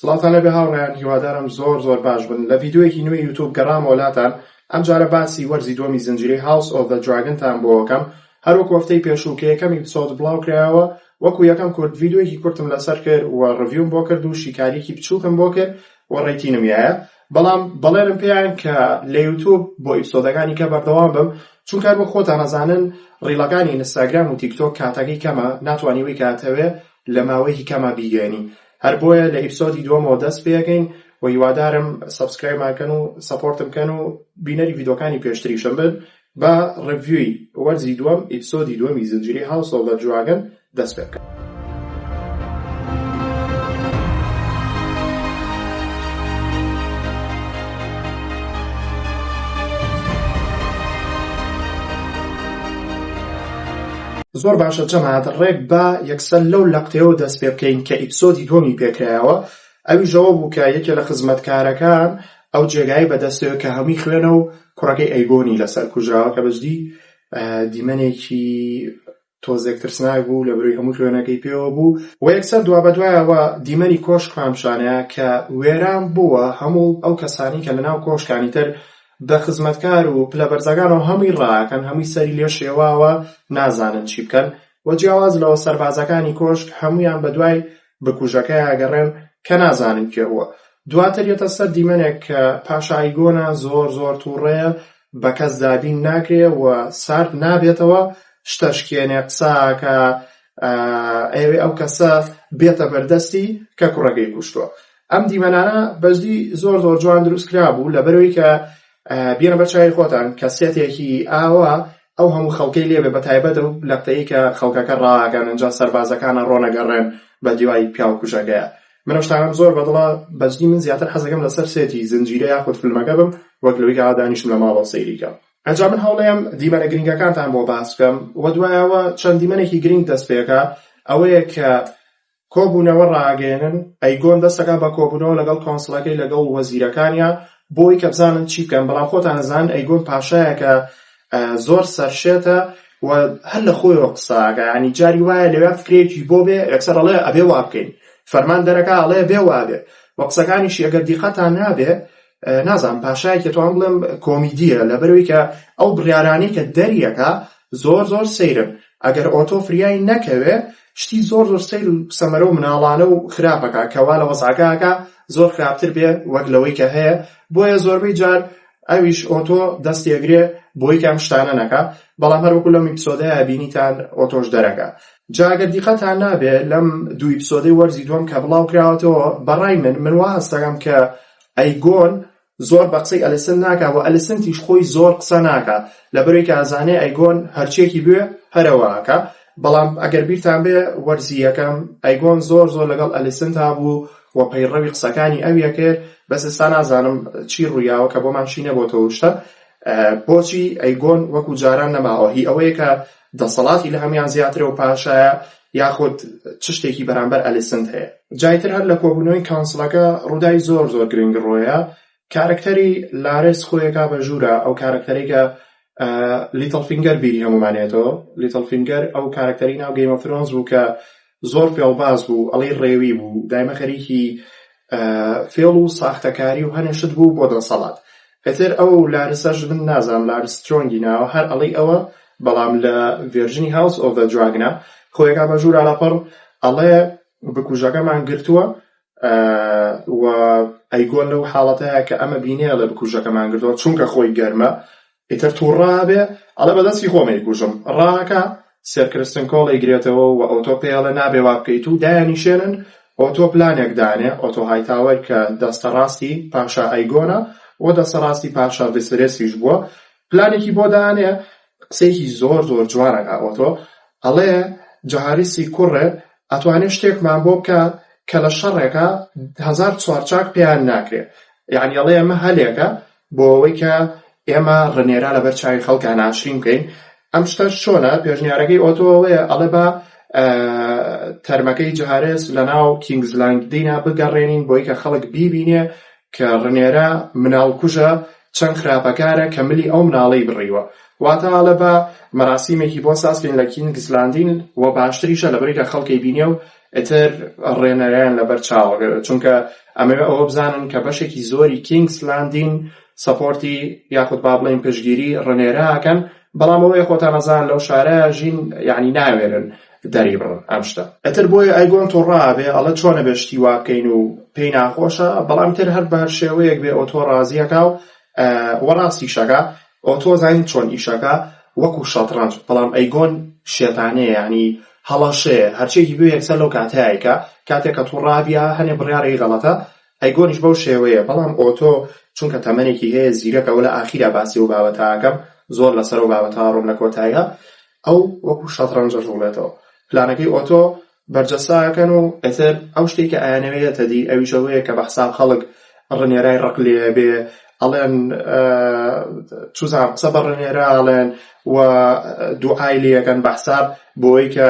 سڵاوتان لێبێ هاوڕێیان هیوادارم زۆر زۆر باش بن لە ڤیدیۆیەکی نوێی یوتوب گەڕامەوە لاتان ئەمجارە باسی وەرزی دووەمی زنجیرەی House of the Dragon تان بۆ ئەکەم هەروەکو هەفتەی پێشوو کە یەکەم episode بڵاو کرایەوە وەکو یەکەم کورت ڤیدیۆیەکی کورتم لەسەر کرد و review م بۆ کرد و شیکاریەکی بچوکم بۆ کرد و rating م یایە بەڵام بەڵێنم پێیان کە لە یوتوب بۆ episode ەکانی کە بەردەوام بم چونکە هەروەک خۆتان ئەزانن reel ەکانی ئینستاگرام و تیکتۆک کاتەکەی کەمە ناتوانی وەی کاتەوێ لە ماوەیەکی کەما بیگەیەنی هەر بۆیە لە episode ی دووەمەوە دەست پێەکەین و هیوادارم subscribe مان کەن و support م کەن و بینەری ڤیدۆکانی پێشتریشم بن با review ی وەرزی دووەم episode ی دووەمی زنجیرەی House of the Dragon دەست پێ بکەم. زۆر باشە جەماعەت ڕێک با یەکسەر لەو لەقتەیەوە دەست پێ بکەین کە episode ی دووەمی پێکرایەوە ئەویش ئەوە بوو کە یەکێ لە خزمەتکارەکان ئەو جێگای بەدەستەوە کە هەمووی خوێنە و کوڕەکەی ئەیگۆنی لەسەر کوژراوە کە بەجدی دیمەنێکی تۆزێک ترسناک بوو لە بەرەی هەموو خوێنەکەی پێوە بوو و یەکسەر دوابەدوایەوە دیمەنی کۆشکمان پیشانەیە کە وێران بووە هەموو ئەو کەسانی کە لەناو کۆشکانی تر بە خزمەتکار و پلە بەرزەکانەوە هەمووی ڕاکەن هەمووی سەری لێ شێواوە نازانن چی بکەن و جیاواز لەوە سەربازەکانی کۆشک هەموویان بەدوای بکوژەکەیا گەڕێن کە نازانن کێ بووە. دواتر یەتە سەر دیمەنێک کە پاشا ئایگۆنا زۆر زۆر توڕەیە بە کەس دابین ناکرێ و سارد نابێتەوە شتە شکێنێ قسە ئەکا ئەیەوێ ئەو کەسە بێتە بەردەستی کە کوڕەکەی کوشتووە. ئەم دیمەنانە بەجدی زۆر زۆر جوان دروست کرابوو لەبەرەوەی کە بێنە بەر چاوی خۆتان کە سێتێکی ئاوا ئەو هەموو خەڵکەی لێبێ بە تایبەت ئەو لەقتەی کە خەڵکەکە ڕاکەن ئینجا سەربازەکانە ڕۆنەگەڕێن بە دیوای پیاو کوژەکەیە من ئەو شتانەم زۆر بەدڵە بەجدی من زیاتر حەزەکەم لەسەر set ی زنجیرە یاخود فیلمەکە بم وەک لەوەی کە دانیشم لە ماڵەوە سەیری کەم. ئەنجا من هەوڵەیەم دیمەنە گرنگەکانتان بۆ باس بکەم و دوایەوە چەند دیمەنێکی گرنگ دەست پێکا ئەوەیە کە کۆبوونەوە ڕائەگەیەنن، ئەیگۆن دەست ئەکا بە کۆبوونەوە لەگەڵ council ەکەی لەگەڵ وەزیرەکانیا بۆی کە بزانن چی بکەن، بەڵام خۆتان ئەزانن ئەیگۆن پاشایەکە زۆر سەرشێتە و هەر لە خۆیەوە قسە ئەکا، یانی جاری وایە لەویا فکرەیەکی بۆ بێ یەکسەر ئەڵێ ئەبێ وا بکەین، فەرمان دەرەکا ئەڵێ بێ وا بێ و قسەکانیشی ئەگەر دیقەتان نابێ نازانم پاشایەکی توان بڵێم کۆمیدیە لەبەرەوەی کە ئەو بڕیارانەی کە دەریەکا زۆر زۆر سەیرن ئەگەر ئۆتۆ فریای نەکەوێ شتی زۆر زۆر سەیر و سەمەرە و مناڵانە و خراپەکە کەوا لە وەزعەکەکە زۆر خراپتر بێ وەک لەوەی کە هەیە بۆیە زۆربەی جار ئەویش ئۆتۆ دەستێگرێ بۆی کە ئەم شتانە نەکا بەڵام هەروەکو لەم episode ەیە بینیتان ئۆتۆش دەرەکا جا ئەگەر دیقەتان نابێ لەم دوو episode ەی وەرزی دووەم کە بڵاو کراوەتەوە بەڕای من من وا هەستەکەم کە ئەیگۆن زۆر بە قسەی ئەلیسنت ناکا وە ئەلیسنتیش خۆی زۆر قسە ناکا لەبەرەوەی کە ئەزانێ ئەیگۆن هەرچیەکی بوێ هەرەوە ئەکا بەڵام ئەگەر بیرتان بێ وەرزی یەکەم ئەیگۆن زۆر زۆر لەگەڵ ئەلیسنتا بوو و پەیڕەوی قسەکانی ئەوی ئەکرد بەس ئێستا نازانم چی ڕوویاوە کە بۆمان شی نەبۆتەوە شتە بۆچی ئەیگۆن وەکو جاران نەماوە هی ئەوەیە کە دەسەڵاتی لە هەموان زیاترە و پاشایە یاخود چ شتێکی بەرامبەر ئەلیسنت هەیە. جایتر هەر لە کۆبوونەوەی council ەکە ڕووداوی زۆر زۆر گرنگ ڕۆیە کارەکتەری لارێس خۆیەکا بە ژوورە ئەو کارەکتەرەی کە لیتڵ فینگەر بیری هەمومانێتەوە لیتڵ فینگەر ئەو کارەکتەری ناو Game of Thrones بوو کە زۆر فێڵباز بوو ئەڵێی ڕێوی بوو دایمە خەریکی فێڵ و ساختەکاری و هەنێ شت بوو بۆ دەسەڵات ئیتر ئەو لارسەش من نازانم لارس سترۆنگی ناوە هەر ئەڵێی ئەوە بەڵام لە version ی House of the Dragon ە خۆیەکا بە ژوورا لەپڕ ئەڵێ بکوژەکەمان گرتووە و ئەیگۆن لەو حاڵەتەیە کە ئەمە بینێ ئەڵێ بکوژەکەمان گرتووە چونکە خۆی گەرمە ئیتر تووڕە ئەبێ ئەڵێ بە دەستی خۆم ئەیکوژم ڕاکا سێر کریستن کۆڵ ئەیگرێتەوە و ئۆتۆ پێی ئەڵێ نابێ وا بکەیت و دایانیشێنن ئۆتۆ پلانێک دانێ ئۆتۆ هایتاوەر کە دەستە ڕاستی پاشا ئەیگۆنە و دەستە ڕاستی پاشا ڤیسرێسیش بووە پلانێکی بۆ دانێ قسەیەکی زۆر زۆر جوان ئەکا ئۆتۆ ئەڵێ جەهاریسی کوڕێ ئەتوانێ شتێکمان بۆ بکا کە لە شەڕێکا هەزار سوارچاک پێیان ناکرێ یعنی ئەڵێ ئەمە هەلێکە بۆ ئەوەی کە ئێمە ڕنێرا لەبەر چاوی خەڵکا ناشرین بکەین ئەم شتەش چۆنە پێشنیارەکەی ئۆتۆ ئەوەیە ئەڵێ با تەرمەکەی جەهارێس لەناو کینگز لاندینا بگەڕێنین بۆی کە خەڵک بیبینێ کە ڕنێرا مناڵکوژە. چەند خراپەکارە کە ملی ئەو مناڵەی بڕیوە واتە ئەڵێ با مەراسیمێکی بۆ ساز کەین لە کینگز لاندین و باشتریشە لەبەرئەوەی کە خەڵکی بینێ و ئیتر ڕێنەرایان لەبەر چاوە چونکە ئەمەوێ ئەوە بزانن کە بەشێکی زۆری کینگز لاندین support ی یاخود با بڵێین پشتگیری ڕنێرا ئەکەن بەڵام ئەوەیە خۆتان ئەزان لەو شارە ژین یعنی ناوێرن دەری بڕن ئەم شتە. ئیتر بۆیە ئەیگۆن توڕە ئەبێ ئەڵێ چۆن ئەبێ شتی وا بکەین و پێی ناخۆشە بەڵام تر هەر بە هەر شێوەیەک بێ ئۆتۆ ڕازی ئەکا و وە ڕاستیش ئەکا ئۆتۆ زانین چۆن ئیشەکا وەکو شەتڕەنج بەڵام ئەیگۆن شێتانەیە یعنی هەڵەشەیە هەرچیەکی بوێ یەکسەر لەو کاتەیا ئەیکا کاتێک کە توڕە ئەبی هەنێ بڕیارێکی غەڵەتە ئەیگۆنیش بەو شێوەیە بەڵام ئۆتۆ چونکە تەمەنێکی هەیە زیرەکە وە لە ئاخیرا باسی ئەو بابەتە ئەکەم زۆر لەسەر ئەو بابەتە ئەڕۆم لە کۆتاییا ئەو وەکو شەتڕەنج ئەجوڵێتەوە پلانەکەی ئۆتۆ بەرجەستە ئەکەن و ئیتر ئەو شتەی کە ئەیانەوێ یەتە دی ئەویش ئەوەیە کە بە حساب خەڵک ڕنێرای ڕق لێ بێ ئەڵێن چوزانم قسە بە ڕنێرا ئەڵێن و دوعای لێ ئەکەن بە حساب بۆی کە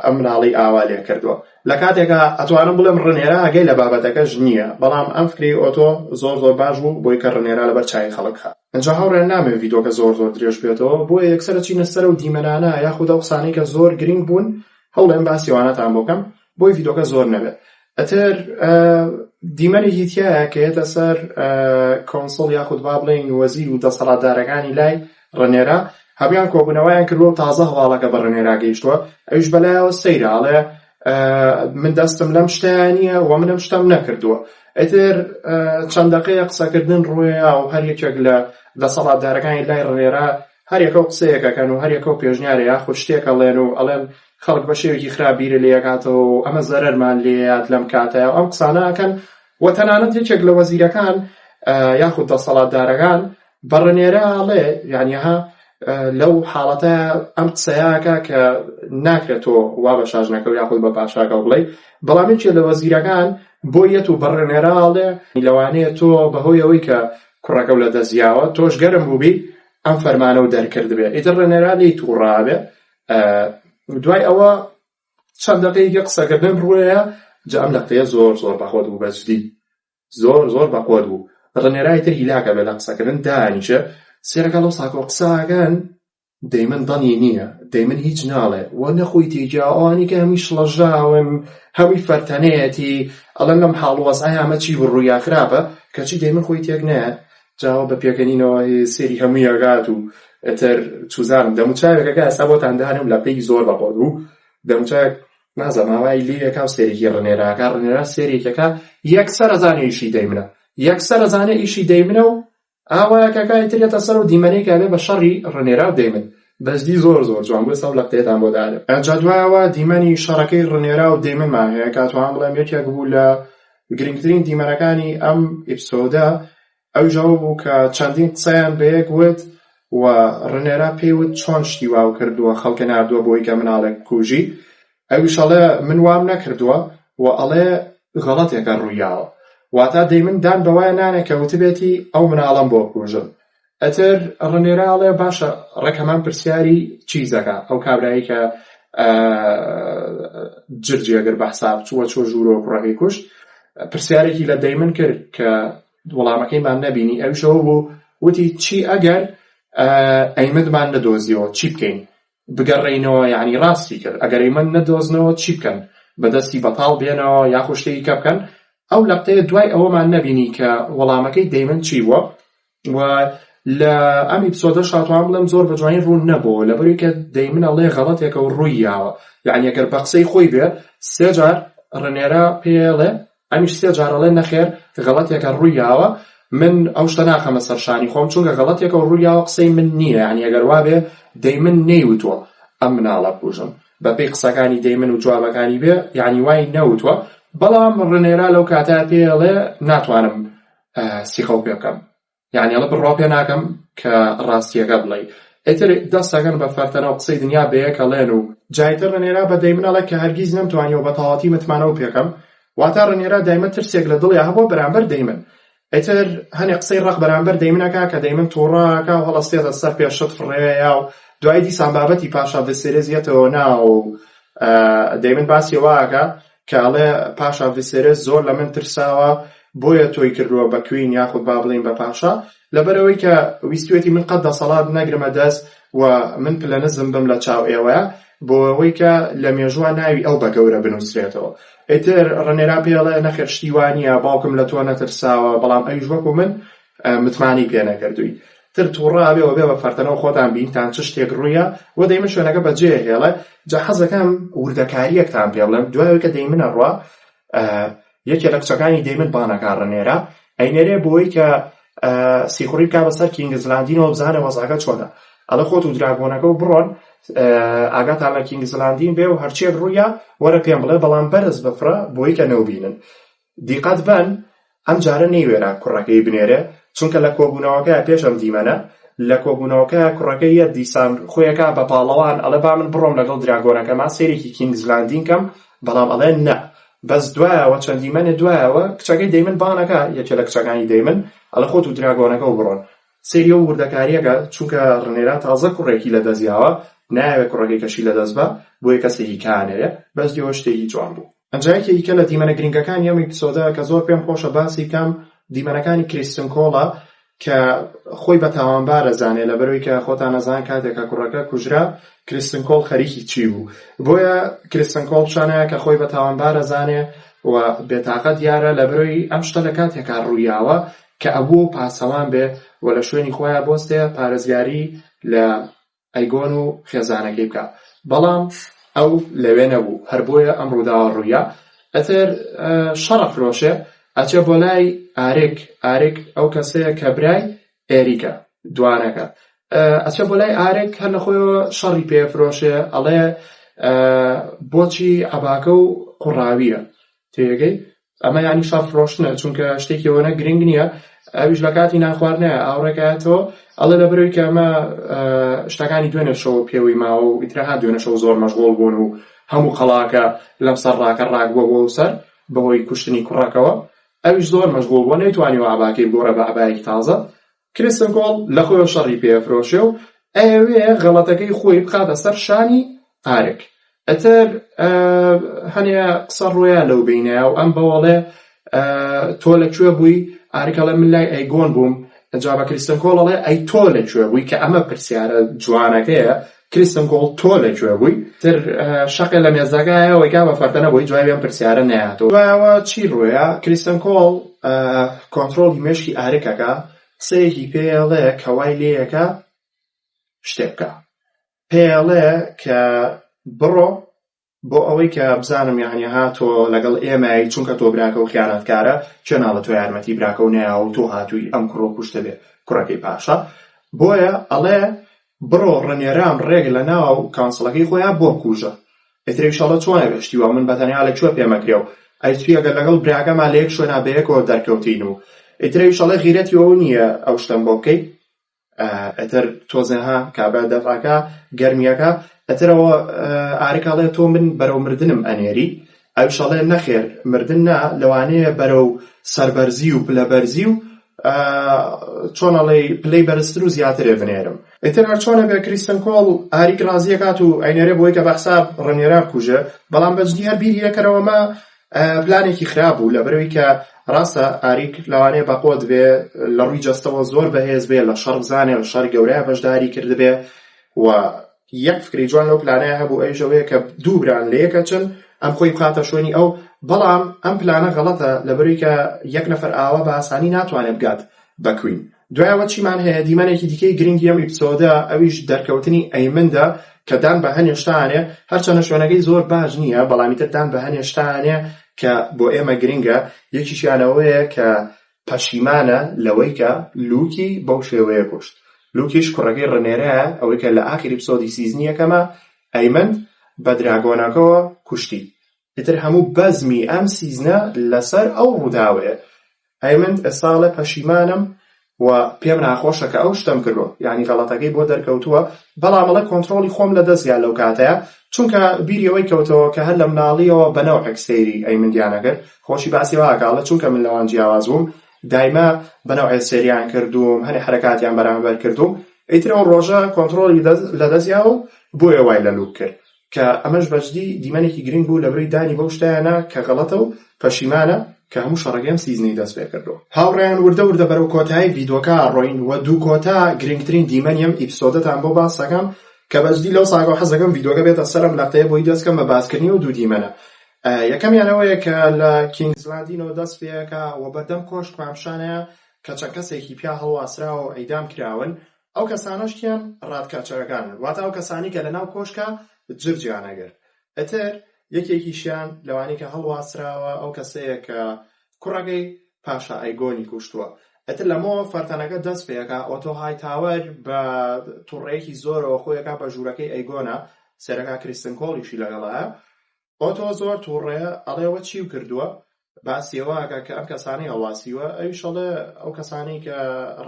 ئەم مناڵەی ئاوا لێ کردووە لە کاتێکا ئەتوانم بڵێم ڕنێرا ئاگای لە بابەتەکەش نییە بەڵام ئەم فکرەی ئۆتۆ زۆر زۆر باش بوو بۆی کە ڕنێرا لەبەر چاوی خەڵک خا. ئینجا هاوڕێیان نامەوێ ڤیدۆکە زۆر زۆر درێژ بێتەوە بۆیە یەکسەر ئەچینە سەر ئەو دیمەنانە یاخود ئەو قسانەی کە زۆر گرنگ بوون هەوڵێم باسی ئەوانەتان بۆ بکەم بۆی ڤیدۆکە زۆر نەبێت ئەتر دیمەنێکی تایە کە یەتە سەر council یاخود با بڵێین وەزیر و دەسەڵاتدارەکانی لای ڕنێرا هەموان کۆبوونەوەیان کردووە و تازە هەواڵەکە بە ڕنێرا گەیشتووە ئەویش بەلایەوە سەیرە ئەڵێ من دەستم لەم شتەیە نییە و من ئەم شتەم نەکردووە ئیتر چەند دەقەیە قسەکردن ڕووەیە و هەر یەکێک لە دەسەڵاتدارەکانی لای ڕنێرا هەر یەکەو قسەیەک ئەکەن و هەر یەکەو پێشنیارێ یاخود شتێک ئەڵێن و ئەڵێن خەڵک بە شێوەیەکی خراپ بیرە لێ ئەکاتەوە و ئەمە زەرەرمان لێیات لەم کاتەیا و ئەم قسانە ئەکەن و تەنانەت یەکێک لە وەزیرەکان یاخود دەسەڵاتدارەکان بە ڕنێرە ئەڵێ یعنی ها لەو حاڵەتە ئەم قسەیە ئەکا کە ناکرێت تۆ وا بە شاژنەکە و یاخود بە پاشاکە بڵێ بەڵام یەکێ لە وەزیرەکان بۆ یەت و بە ڕنێرە ئەڵێ لەوانەیە تۆ بەهۆی ئەوەی کە کوڕەکەو لە دەست یاوە تۆش گەرم بووبی ئەم فەرمانەو دەرکردبێ ئیتر ڕێنێرا لێی تووڕابێ دوای ئەوە چەند دەقەیەکی قسەکردن ڕووەیە جا ئەم لەقتەیە زۆر زۆر بەخۆت بوو بەجدی زۆر زۆر بەقوەت بوو ڕنێرای تر هیلاکە بێ لە قسەکردن دانیشە سێرەکە لەو ساکۆ قسەکەن دەیمن دەنگی نییە دەیمن هیچ ناڵێ و نەخۆی تێگیا ئەوانی کە هەمووی شڵەژاون هەمووی فەرتەنەیەتی ئەڵێن لەم حاڵ وەزعەیا ئەمە چی بوو ڕوویا خراپە کەچی دەیمن خۆی تێک نایە جاوە بە پێکەنینەوە سێری هەمووی ئەکات و ئیتر چوزانم دەموچاوێکەکە ئێستا بۆتان دانێم لە پێی زۆر بەقۆت بوو دەموچاوێک نازانم ئاوای لێ ئەکا و سێرێکی ڕنێراکە ڕنێرا سێرێکەکە یەکسەر ئەزانێ ئیشی دەیمنە یەکسەر ئەزانێ ئیشی دەیمنە و ئاوایە کاکە ئیتر یەتە سەر و دیمەنەی کە ئەبێ بە شەڕی ڕنێرا و دەیمن بەجدی زۆر زۆر جوان بوو ئێستا ئەو لەقتەیەتان بۆ دانێم. ئەنجا دوایەوە دیمەنی شەڕەکەی ڕنێرا و دەیمنمان هەیە کە ئەتوانم بڵێم یەکێک بوو لە گرنگترین دیمەنەکانی ئەم episode ە ئەویش ئەوە بوو کە چەندین قسەیان بەیەک وت و ڕنێرا پێی وت چۆن شتی واو کردووە خەڵکە ناردووە بۆی کە مناڵێک بکوژی ئەویش ئەڵێ من وام نەکردووە و ئەڵێ غەڵەتێکە ڕوویاوە واتا دەیمن دان بەوەیا نانێ کە وتبێتی ئەو مناڵەم بۆ بکوژن ئەتر ڕنێرا ئەڵێ باشە ڕێک هەمان پرسیاری چیزەکە ئەو کابرایی کە جرجی ئەگەر بە حساب چووە چۆ ژوورەوە کوڕەکەی کوشت پرسیارێکی لە دەیمن کرد کە وەڵامەکەیمان نەبینی ئەویشەوە بوو وتی چی ئەگەر ئەیمدمان نەدۆزیەوە چی بکەین بگەڕێینەوە یانی ڕاستی کرد ئەگەر ئیمە نەدۆزنەوە چی بکەن بەدەستی بەتاڵ بێنەوە یاخو شتێکی کە بکەن ئەو لەقتەیە دوای ئەوەمان نەبینی کە وەڵامەکەی دەیمن چی بووە و لە ئەم episode ە شاتوان بڵێم زۆر بە جوانی ڕوون نەبووە لەبەروی کە دەیمن ئەڵێ غەڵەتێکە و ڕووی یاوە یعنی ئەگەر بە قسەی خۆی بێ سێ جار ڕنێرا پێڵێ ئەمیش سێ جار ئەڵێ نەخێر غەڵەتێکە ڕووی یاوە من ئەو شتە ناخەمە سەر شانی خۆم چونکە غەڵەتێکە و ڕووی یاوە قسەی من نییە یعنی ئەگەر وابێ دەیمن نەیوتووە ئەم مناڵە بکوژم بەپێی قسەکانی دەیمن و جوابەکانی بێ یعنی وای نەوتووە بەڵام ڕنێرا لەو کاتە پێڵێ ناتوانم سیخەو پێ بکەم یانی ئەڵێ بڕوا پێ ناکەم کە ڕاستیەکە بڵێی ئیتر دەست ئەکەن بە فەرتەنە و قسەی دنیا بەیەک ئەڵێن و جا ئیتر ڕنێرا بە دەیمن ئەڵێ کە هەرگیز نەمتوانیوە بە تەواوەتی متمانەو پێکەم واتا ڕنێرا دایمە ترسێک لە دڵیا هەبووە بەرامبەر دەیمن ئیتر هەنێ قسەی ڕەق بەرامبەر دەیمن ئەکا کە دەیمن توڕە ئەکا و هەڵەستێتە سەر پێ شت فڕێیا و دوایی دیسان بابەتی پاشا ڤیسێرێس یەتەوە ناو و دەیمن باسی ئەوە ئەکا کە ئەڵێ پاشا ڤیسێرێس زۆر لە من ترساوە بۆیە تۆی کردووە بە queen یاخود با بڵێین بە پاشا. لەبەرئەوەی کە ویستوێتی من قەت دەسەڵات نەگرمە دەست و من پلە نزم بم لە چاو ئێوەیا بۆ ئەوەی کە لە مێژووا ناوی ئەو بە گەورە بنووسرێتەوە. ئیتر ڕنێرا پێی ئەڵێ نەخێر شتی وا نییە باوکم لە تۆ نەترساوە بەڵام ئەویش وەکو من متمانەی پێ نەکردووی. تر توڕە ئەبێ و ئەبێ بە فەرتەنەوە خۆتان بینتان چ شتێک ڕوویا و دەیمن شوێنەکە بەجێ ئەهێڵێ جا حەزەکەم وردەکارییەکتان پێ بڵێم دوای ئەوەی کە دەیمن ئەڕوا یەکێ لە کچەکانی دەیمن بانەکا ڕنێرا ئەینێرێ بۆی کە سیخوڕی بکا بەسەر کینگزلاندینەوە بزانێ وەزعەکە چۆنە ئەڵێ خۆت و دراگۆنەکە و بڕۆن ئاگاتان لە کینگزلاندین بێ و هەرچیەک ڕوویا وەرە پێم بڵێ بەڵام بەرز بفڕە بۆی کە نەوبینن دیقەت بەن ئەم جارە نەیوێرا کوڕەکەی بنێرێ چونکە لە کۆبوونەوەکە پێش ئەم دیمەنە لە کۆبوونەوەکە کوڕەکەی یەت دیسان خۆیەکا بە پاڵەوان ئەڵێ با من بڕۆم لەگەڵ دراگۆنەکەما سەیرێکی کینگزلاندین کەم بەڵام ئەڵێ نا بەس دوایەوە چەند دیمەنێ دوایەوە کچەکەی دەیمن بانەکە یەکێ لە کچەکانی دەیمن ئەڵێ خۆت و دراگۆنەکەو بڕۆن سەیری ئەو وردەکاریەکە چونکە ڕنێرا تازە کوڕێکی لە دەست یاوە نایەوێ کوڕەکەی کەشی لە دەست با بۆیە کەسێکی کانەوێ بەس دیوە شتێکی جوان بوو. ئەنجا یەکێ دیکە لە دیمەنە گرنگەکانی ئەم ئیپسۆدە کە زۆر پێم خۆشە باسی بکەم دیمەنەکانی کریستن کۆڵە کە خۆی بە تاوانبار ئەزانێ لەبەرئەوەی کە خۆتان ئەزان کاتێک کە کوڕەکە کوژرا کریستن کۆڵ خەریکی چی بوو بۆیە کریستن کۆڵ پیشانەیە کە خۆی بە تاوانبار ئەزانێ و بێتاقەت دیارە لەبەرئەوەی ئەم شتە لە کاتێکا ڕوویاوە کە ئەبوو و پاسەوان بێ و لە شوێنی خۆیا بۆستێ پارێزگاری لە ئەیگۆن و خێزانەکەی بکا بەڵام ئەو لەوێ نەبوو هەر بۆیە ئەم ڕووداوە ڕوویا ئەتر شەڕ ئەفرۆشێ ئەچێ بۆ لای ئارک ئارک ئەو کەسەیە کە برای ئێریکە دوانەکە ئەچێ بۆ لای ئارک هەر لە خۆیەوە شەڕی پێ فرۆشێ ئەڵێ بۆچی عەباکە و قوڕاویە تێگەی ئەمە یانی شەڕ فرۆشتنە چونکە شتێکی ئەوەنە گرنگ نییە ئەویش لە کاتی نانخواردنە ئاوڕێکایەتەوە ئەڵێ لە بەرەوەی کە ئەمە شتەکانی دوێنێ شەو پێوەی ماوە و ئیترها دوێنێ شەو زۆر مەشغوڵ بوون و هەموو قەڵاکە لەم سەر ڕاکە ڕاک بووە بۆ سەر بەهۆی کوشتنی کوڕەکەوە ئەویش زۆر مەشغوڵ بووە نەیتوانیوە عەباکەی بگۆڕێ بە عەبایەکی تازە کریستن کۆڵ لە خۆیەوە شەڕی پێ ئەفرۆشێ و ئەیەوێ غەڵەتەکەی خۆی بخاتە سەر شانی ئارک. ئیتر هەنێ قسە ڕۆیا لەو بەینەیا و ئەم بەوەڵێ تۆ لە کوێ بووی؟ ئارک ئەڵێ من لای ئەیگۆن بووم. ئینجا بە کریستن کۆڵ ئەڵێ ئەی تۆ لە کوێ بووی؟ کە ئەمە پرسیارە جوانەکەیە کریستن کۆڵ تۆ لە کوێ بووی؟ تر شەقێ لە مێزەکایە وەیکا بە فەرتەنە بۆی جوابی ئەم پرسیارە نەیاتەوە. دوایەوە چی ڕوویا؟ کریستن کۆڵ کۆنترۆڵی مێشکی ئارک ئەکا، قسەیەکی پێ ئەڵێ کە وای لێ ئەکا شتێ بکا. پێ ئەڵێ کە بڕۆ بۆ ئەوەی کە بزانم یەعنی ها تۆ لەگەڵ ئێمەی چونکە تۆ براکە و خیانەتکارە کێ ناڵێ تۆ یارمەتی براکە و نەیا و تۆ هاتووی ئەم کوڕە کوشتبێ کوڕەکەی پاشا بۆیە ئەڵێ بڕۆ ڕنێرام ڕێک لە ناو council ەکەی خۆیان بۆ بکوژە ئیتر ئەویش ئەڵێ چۆن ئەبێ شتی وا من بەتەنیا لە کوێ پێمەکرێ و ئەی چی ئەگەر لەگەڵ براکەما لە یەک شوێنا بەیەکەوە دەرکەوتین و ئیتر ئەویش ئەڵێ غیرەتی ئەوە نییە ئەو شتەم بۆ بکەی ئەتر تۆزێ ها کابرا دەفعەکە گەرمیەکە ئەترەوە ئارک ئەڵێ تۆ من بەرەو مردنم ئەنێری ئەویش ئەڵێ نەخێر مردن نا لەوانەیە بەرەو سەربەرزی و پلەبەرزی و چۆن ئەڵێی پلەی بەرزتر و زیاترێ بنێرم. ئیتر هەرچۆنە بێ کریستن کۆڵ ئاریک ڕازیەکات و ئەینێرێ بۆی کە بەحساب ڕنێرا بکوژێ بەڵام بەجدی هەر بیری ئەکەرەوە مە پلانێکی خراپ بوو لەبەرئەوەی کە ڕاستە ئاریک لەوانەیە بەقوەت بێ لە ڕووی جەستەوە زۆر بەهێز بێ لە شەڕ بزانێ لە شەڕی گەورەیا بەشداری کردبێ و یەک فکرەی جوان لەو پلانەیا هەبوو ئەویش ئەوەیە کە دوو بران لە یەک ئەچن ئەم خۆی بخاتە شوێنی ئەو بەڵام ئەم پلانە غەڵەتە لەبەرئەوەی کە یەک نەفەر ئاوا بە ئاسانی ناتوانێت بگات بە queen دوایەوە چیمان هەیە دیمەنێکی دیکەی گرنگی ئەم episode ە ئەویش دەرکەوتنی ئەیمندە کە دان بە هەنێ شتانێ هەرچەنە شوێنەکەی زۆر باش نییە بەڵام ئیتر دان بە هەنێ شتانێ کە بۆ ئێمە گرنگە یەکیشیان ئەوەیە کە پەشیمانە لەوەی کە لوکی بەو شێوەیە کوشت لوکیش کوڕەکەی ڕنێرایە ئەوەی کە لە ئاخیر episode ی season ی یەکەما ئەیمند بە dragon ەکەوە کوشتی ئیتر هەموو بەزمی ئەم season ە لەسەر ئەو ڕووداوەیە. ئەیمند ئێستا ئەڵێ پەشیمانم و پێم ناخۆشە کە ئەو شتەم کردووە یانی غەڵەتەکەی بۆ دەرکەوتووە بەڵام ئەڵێ کۆنترۆڵی خۆم لەدەست یا لەو کاتەیا چونکە بیری ئەوەی کەوتەوە کە هەر لە مناڵیەوە بە نەوعێک سەیری ئەیمندیان ئەکرد خۆشی باسی وا ئەکا ئەڵێ چونکە من لەوان جیاواز بووم دایمە بە نەوعێ سەیریان کردووم هەنێ حەرەکاتیان بەرامبەر کردووم ئیتر ئەو ڕۆژە کۆنترۆڵی لەدەست یا و بۆیە وای لە لوک کرد کە ئەمەش بەجدی دیمەنێکی گرنگ بوو لەبرۆی دانی بەو شتەیا نا کە غەڵەتە و پەشیمانە. کە هەموو شەڕەکەی ئەم season ەی دەست پێکردووە. هاوڕێیان وردە وردە بەرەو کۆتایی ڤیدۆکە ئەڕۆین و دوو کۆتا گرنگترین دیمەنی ئەم episode ەتان بۆ باس ئەکەم کە بەجدی لەو ساگەوە حەزەکەم ڤیدۆکە بێتە سەر ئەم لەقتەیە بۆی دەست کەم بە باسکردنی ئەو دوو دیمەنە. یەکەمیان ئەوەیە کە لە کینگز لاندینەوە دەست پێئەکا و بەردەم کۆشکمان پیشانەیە کە چەند کەسێکی پیا هەڵواسراوە و عیدام کراون، ئەو کەسانەش کێن؟ Ratcatcher ەکانن، واتە ئەو کەسانەی کە لەناو کۆشکا جرجیان ئەگرت. ئیتر یەکێکیشیان لەوانەی کە هەڵواسراوە ئەو کەسەیە کە کوڕەکەی پاشا ئەیگۆنی کوشتووە. ئیتر لەمەوە فەرتەنەکە دەست پێ ئەکا، ئۆتۆ هایتاوەر بە توڕەیەکی زۆرەوە خۆی ئەکا بە ژوورەکەی ئەیگۆنا، سەیرەکا کریستن کۆڵیشی لەگەڵایە. ئۆتۆ زۆر توڕەیە ئەڵێ ئەوە چیو کردووە؟ باسی ئەوە ئەکا کە ئەم کەسانەی هەڵواسیوە، ئەویش ئەڵێ ئەو کەسانەی کە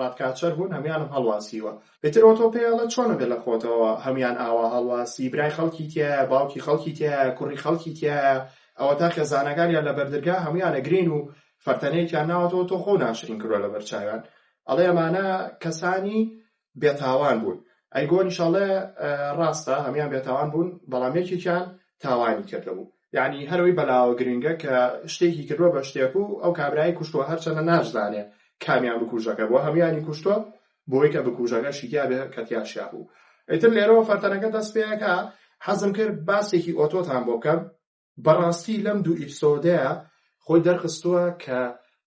Ratcatcher بوون هەموویانم هەڵواسیوە. ئیتر ئۆتۆ پێی ئەڵێ چۆن ئەبێ لە خۆتەوە هەموویان ئاوا هەڵواسی، برای خەڵکی تیایە، باوکی خەڵکی تیایە، کوڕی خەڵکی تیایە، ئەوەتا خێزانەکانیان لە بەردرگا هەموویان ئەگرین و فەرتەنەیەکیان ناوەتەوە تۆ خۆو ناشرین کردووە لەبەر چاویان. ئەڵێ ئەمانە کەسانی بێتاوان بوون. ئەیگۆنیش ئەڵێ ڕاستە هەموان بێتاوان بوون بەڵام یەکێکیان تاوانی کردبوو. یانی هەر ئەوەی بەلاوە گرنگە کە شتێکی کردووە بە شتێک و ئەو کابرای کوشتووە هەرچەندە ناشزانێ کامیان بکوژەکە بووە هەموانی کوشتووە بۆی کە بکوژەکەشی تیا بێ کە تیاشیا بوو. ئیتر لێرەوە فەرتەنەکە دەست پێ ئەکا. حەزم کرد باسێکی ئۆتۆتان بۆ بکەم. بەڕاستی لەم دوو episode ەیە خۆی دەرخستووە کە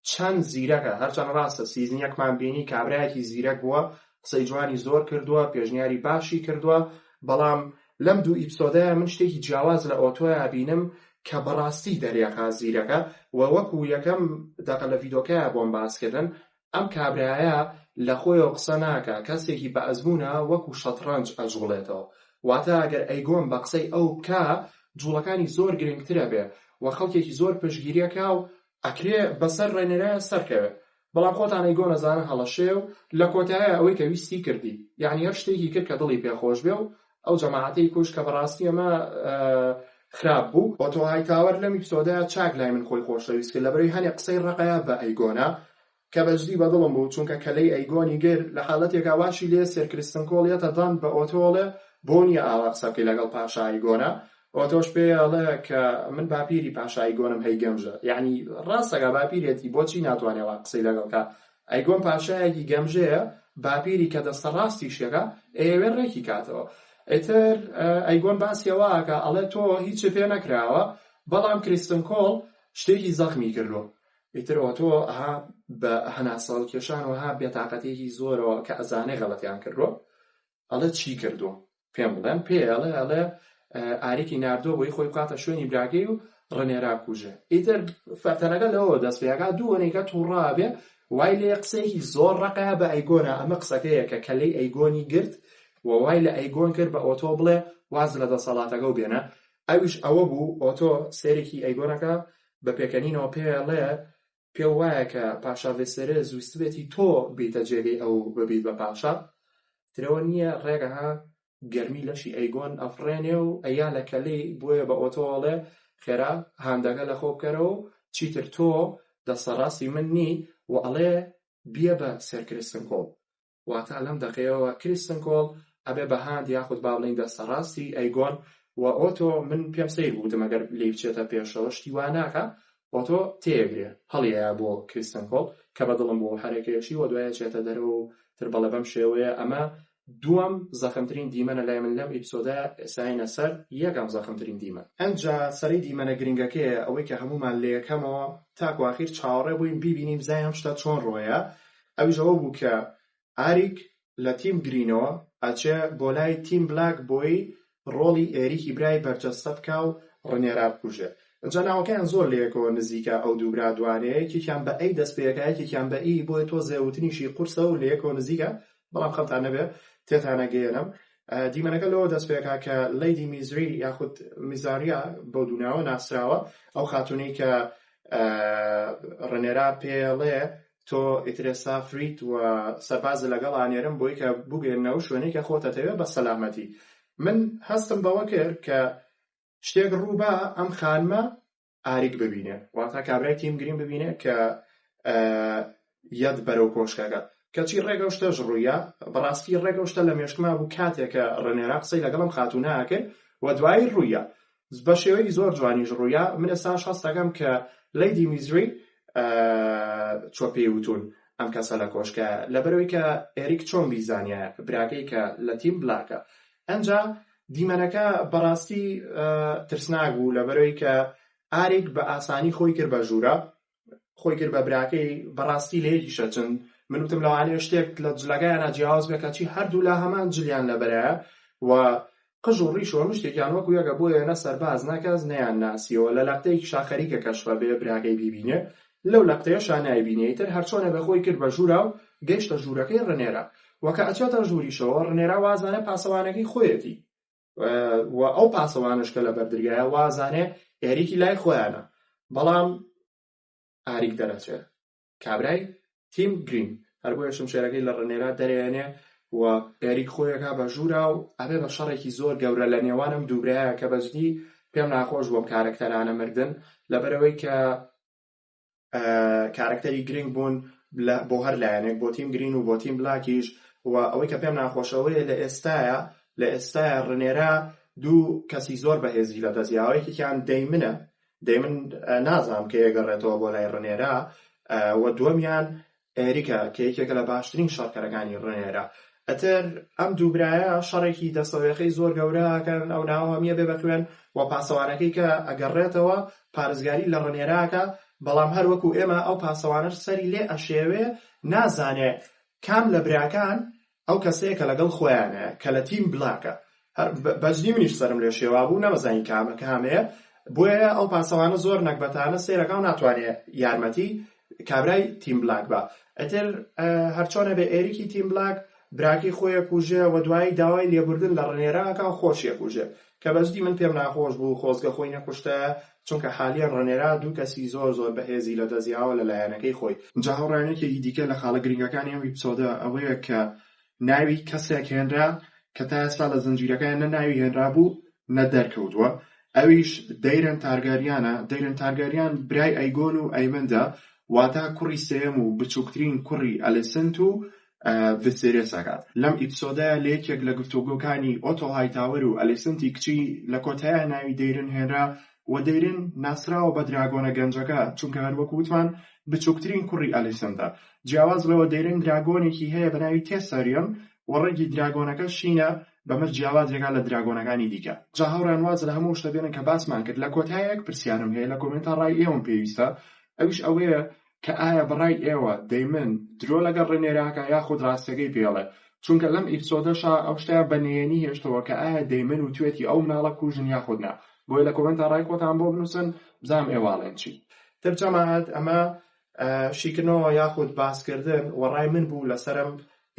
چەند زیرەکە هەرچەند ڕاستە season یەکمان بینی کابرایەکی زیرەک بووە قسەی جوانی زۆر کردووە پێشنیاری باشی کردووە بەڵام لەم دوو episode ەیە من شتێکی جیاواز لە ئۆتۆیا بینم کە بەڕاستی دەریاخا زیرەکە و وەکو یەکەم دەقە لە ڤیدۆکەیا بۆم باسکردن ئەم کابرایە لە خۆیەوە قسە ناکا، کەسێکی بە ئەزموونە وەکو شەتڕەنج ئەجوڵێتەوە. واتە ئەگەر ئەیگۆن بە قسەی ئەو بکا جوڵەکانی زۆر گرنگتر ئەبێ و خەڵکێکی زۆر پشتگیری ئەکا و ئەکرێ بەسەر ڕێنێرایا سەرکەوێ. بەڵام خۆتان ئەیگۆن ئەزانن هەڵەشەیە و لە کۆتاییا ئەوەی کە ویستی کردی. یەعنی هەر شتێکی کرد کە دڵی پێ خۆش بێ و ئەو جەماعەتەی کوشت کە بەڕاستی ئەمە خراپ بوو. ئۆتۆ هایتاوەر لەم episode ەیا چاک لای من خۆی خۆشەویست کرد لەبەرەوەی هەنێ قسەی ڕەقەیا بە ئەیگۆنا کە بەجدی بەدڵم بوو چونکە کەلەی ئەیگۆنی گر لە حالەتێکا واشی لێ سێر کریستن کۆڵ یەتە دەنگ بە ئۆتۆ ئەڵێ بۆ نیە ئاوا قسە بکەی لەگەڵ پاشا ئەیگۆنا ئۆتۆش پێی ئەڵێ کە من باپیری پاشا ئەیگۆنم هەی گەمژە یەعنی ڕاستەکا باپیرێتی بۆچی ناتوانێ وا قسەی لەگەڵ کا ئەیگۆن پاشایەکی گەمژەیە باپیری کە دەستە ڕاستیشەکە ئەیەوێ ڕێکی کاتەوە ئیتر ئەیگۆن باسی ئەوە ئەکا ئەڵێ تۆ هیچت پێ نەکراوە بەڵام کریستن کۆڵ شتێکی زەخمی کردووە ئیتر ئۆتۆ ئەها بە هەناسەهەڵکێشان و ها بێتاقەتیەکی زۆرەوە کە ئەزانێ غەڵەتیان کردووە ئەڵێ چی کردووە پێم بڵێن پێ ئەڵێ ئەڵێ ئاریکی ناردووە بۆی خۆی بکاتە شوێنی براکەی و ڕنێرا بکوژێ ئیتر فەرتەنەکە لەوە دەست پێکا دووەنێکە تووڕابێ وای لێ قسەیەکی زۆر ڕەقەیە بە ئەیگۆنا ئەمە قسەکەیە کە کەلەی ئەیگۆنی گرت و وای لە ئەیگۆن کرد بە ئۆتۆ بڵێ واز لە دەسەڵاتەکە و بێنە ئەویش ئەوە بوو ئۆتۆ سێرێکی ئەیگۆنەکە بە پێکەنینەوە پێ ئەڵێ پێو وایە کە پاشا ڤێسێرێس ویستبێتی تۆ بیتە جێگەی ئەو و ببیت بە پاشا؟ ترەوە نییە ڕێک ئەها گەرمی لەشی ئەیگۆن ئەفڕێنێ و ئەیا لە کەلەی بۆیە بە ئۆتۆ ئەڵێ خێرا هاندەکە لە خۆ بکەرەوە و چیتر تۆ دەستەڕاستی من نی و ئەڵێ بیە بە سێر کریستن کۆڵ. واتە لەم دەقەیەوە کریستن کۆڵ ئەبێ بە هاند یاخود با بڵێین دەستە ڕاستی ئەیگۆن و ئۆتۆ من پێم سەیر بوو وتم ئەگەر لێی بچێتە پێشەوە شتی وا ناکا ئۆتۆ تێیەگرێ هەڵیەیا بۆ کریستن کۆڵ کە بە دڵم بوو ئەو حەرەکەیەشی وە دوای ئەچێتە دەرەوە و تر بەڵێ بەم شێوەیە ئەمە دووەم زەخمترین دیمەنە لای من لەم episode ە ئێساینە سەر یەکەم زەخمترین دیمەن. ئەنجا سەرەی دیمەنە گرنگەکەیە ئەوەی کە هەموومان لە یەکەمەوە تاکو ئاخیر چاوەڕێ بووین بیبینین بزانین ئەم شتە چۆن ڕۆیە ئەویش ئەوە بوو کە ئاریک لە team green ەوە ئەچێ بۆ لای team black بۆی ڕۆڵی ئێریکی برای بەرجەستە بکا و ڕنێرا بکوژێ. ئنجا ناوەکەیان زۆر لەیەکەوە نزیکە ئەو دوو برا دوانەیە یەکێکیان بە A دەست پێ ئەکا یەکێکیان بە E بۆیە تۆزێ وتنیشی قورسە و لەیەکەوە نزیکە بەڵام خەمتان نەبێ تێتانەگەیەنم. دیمەنەکە لەوە دەست پێ ئەکا کە لەیدی میزری یاخود میزاریا بەو دوو ناوە ناسراوە ئەو خاتوونەی کە ڕنێرا پێڵێ تۆ ئیتر ئێستا free یت و سەربازت لەگەڵ ئانێرم بۆی کە بگەیەننە ئەو شوێنەی کە خۆت ئەتەوێ بە سەلامەتی. من هەستم بەوە کرد کە شتێک ڕوو با ئەم خانمە ئاریک ببینێ، واتە کابرای team green ببینێ کە یەت بەرەو کۆشکەکە. کەچی ڕێک ئەو شتەش ڕوویا. بەڕاستی ڕێک ئەو شتە لە مێشکما بوو کاتێ کە ڕنێرا قسەی لەگەڵ ئەم خاتوونە ئەکرد و دوایی ڕوویا. بە شێوەیەکی زۆر جوانیش ڕوویا. من ئێستاش هەست ئەکەم کە لەیدی میزری. چۆ پێی وتون ئەم کەسە لە کۆشکایە لەبەرەوەی کە ئێریک چۆن بیزانیایە براکەی کە لە تیم بلاکە ئەنجا دیمەنەکە بەڕاستی ترسناک بوو لەبەرەوەی کە ئاریک بە ئاسانی خۆی کرد بە ژوورە خۆی کرد بە براکەی بەڕاستی لە یەکیشە چن من وتم لەوانەیە شتێک لە جلەکەیانە جیاواز بێ کەچی هەردوو لا هەمان جلیان لەبەرایە و قژ و ڕیش و هەموو شتێکیان وەکو یەکە بۆیە نە سەرباز نە کەس نەیان ناسیەوە لە لەقتەیەکیشا خەریکە کەشفە بێ براکەی بیبینێ لەو لەقتەیەشا نایبینێ ئیتر هەرچۆنێ بێ خۆی کرد بە ژوورا و گەیشتە ژوورەکەی ڕنێرا وە کە ئەچێتە ژووریشەوە ڕنێرا وازانێ پاسەوانەکەی خۆیەتی و ئەو پاسەوانەش کە لەبەر درگایە وازانێ ئێریکی لای خۆیانە بەڵام ئاریک دەرەچێ کابرای تیم گرین هەر بۆیە شمشێرەکەی لە ڕنێرا دەرێنێ و ئێریک خۆیەکا بە ژوورا و ئەبێ بە شەڕێکی زۆر گەورە لە نێوان ئەم دوو برایە کە بەجدی پێم ناخۆش بووم کارەکتەرانە مردن لەبەرئەوەی کە کارەکتەری گرنگ بوون بۆ هەر لایەنێک بۆ تیم گرین و بۆ تیم بلاکیش و ئەوەی کە پێم ناخۆشەوەیە لە ئێستاە لە ئێستاە ڕنێرا دوو کەسی زۆر بەهێزی لە دەست یاوە یەکێکیان دەیمنە دەیمن نازانم کە یەگەڕێتەوە بۆ لای ڕنێرا و دووەمیان ئێریکە کە یەکێکە لە باشترین شەڕکەرەکانی ڕنێرا. ئەتر ئەم دوو برایە شەڕێکی دەستەویەخەی زۆر گەورە ئەکەن ئەو ناوە هەمیە بێ بە خوێن و پاسەوانەکەی کە ئەگەڕێتەوە پارێزگاری لە ڕنێرا ئەکا بەڵام هەر وەکو ئێمە ئەو پاسەوانەش سەری لێ ئەشێوێ نازانێ کام لە براکان ئەو کەسەیە کە لەگەڵ خۆیانە کە لە تیم بلاکە هەر بەجدی منیش سەرم لێ شێوا بوو نەمەزانی کامە کامەیە بۆیە ئەو پاسەوانە زۆر نەگبەتانە سەیرەکا و ناتوانێ یارمەتی کابرای تیم بلاک بە ئەتر هەرچۆنە بێ ئێریکی تیم بلاک براکەی خۆی ئەکوژێ و دوایی داوای لێبوردن لە ڕنێرا ئەکا و خۆشی ئەکوژێ کە بەجدی من پێم ناخۆش بوو خۆزگە خۆی نەکوشتایە چونکە حالیەن ڕنێرا دوو کەسی زۆر زۆر بەهێزی لەدەست یاوە لە لایەنەکەی خۆی. جا هاوڕێیان یەکێکی دیکە لە خاڵە گرنگەکانی ئەم episode ە ئەوەیە کە ناوی کەسێک هێنرا کە تا ئێستا لە زنجیرەکەیان نە ناوی هێنرابوو نە دەرکەوتووە ئەویش دەیرن تارگاریانە دەیرن تارگاریان برای ئەیگۆن و ئەیمندە واتا کوڕی سێیەم و بچووکترین کوڕی ئەلیسنت و ڤیسێرێس ئەکات. لەم episode ە لە یەکێک لە گفتوگۆکانی ئۆتۆ هایتاوەر و ئەلیسنتی کچی لە کۆتاییا ناوی دەیرن هێنرا و دەیرن ناسراوە بە dragon ە گەنجەکە چونکە هەروەک وتمان بچووکترین کوڕی ئەلیسنتە جیاواز لەوە دەیرن dragon ێکی هەیە بە ناوی تێساریۆن و ڕەنگی dragon ەکە شینە بەمەش جیاواز دەکات لە dragon ەکانی دیکە. جا هاوڕێیان واز لە هەموو شتە بێنن کە باسمان کرد لە کۆتاییا یەک پرسیارم هەیە لە comment ا ڕای ئێوەم پێویستە ئەویش ئەوەیە کە ئایا بەڕای ئێوە دەیمن درۆ لەگەڵ ڕێنێراکە یاخود ڕاستەکەی پێڵێ چونکە لەم episode ەشا ئەو شتەیان بە نهێنی هێشتەوە کە ئایا دەیمن وتوێتی ئەو مناڵە کوژن یاخود نا بۆیە لە comment ا ڕای خۆتان بۆ بنوسن بزانم ئێوە ئەڵێن چی. تر جەماعەت ئەمە شیکردنەوە یاخود باسکردن وە ڕای من بوو لەسەرم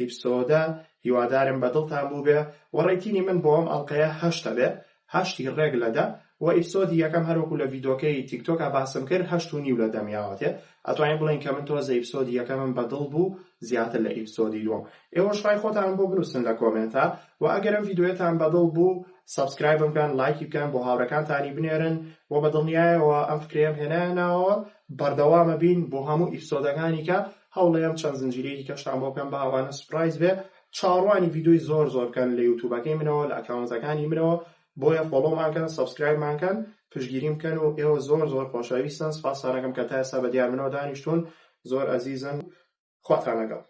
episode ە هیوادارم بە دڵتان بووبێ وە rating ی من بۆ ئەم ئەڵقەیە هەشتە بێ هەشتی ڕێک لە دە وە episode ی یەکەم هەروەکو لە ڤیدۆکەی تیکتۆکا باسم کرد هەشت و نیو لە دەم یاوەتێ ئەتوانین بڵێین کە من تۆزێ episode ی یەکەمم بە دڵ بوو زیاتر لە episode ی دووەم ئێوەش ڕای خۆتان بۆ بنوسن لە comment ا وە ئەگەر ئەم ڤیدۆیەتان بە دڵ بوو subscribe م بکەن لایکی بکەن بۆ هاوڕێکانتانی بنێرن وە بە دڵنیایەوە ئەم فکرەیەم هێنایە ناوەوە بەردەوامە بین بۆ هەموو episode ەکانی کە هەوڵەیەم چەند زنجیرەیەکی کەشتان بۆ بکەم با ئەوانە surprise بێ چاوەڕوانی ڤیدیۆی زۆر زۆر بکەن لە یوتوبەکەی منەوە لە account ەکانی منەوە بۆیە follow مان کەن subscribe مان کەن پشتگیریم بکەن و ئێوە زۆر زۆر خۆشەویستن سپاستان ئەکەم کە تا ئێستا بە دیار منەوە دانیشتوون زۆر ئەزیزن خواتان لەگەڵ.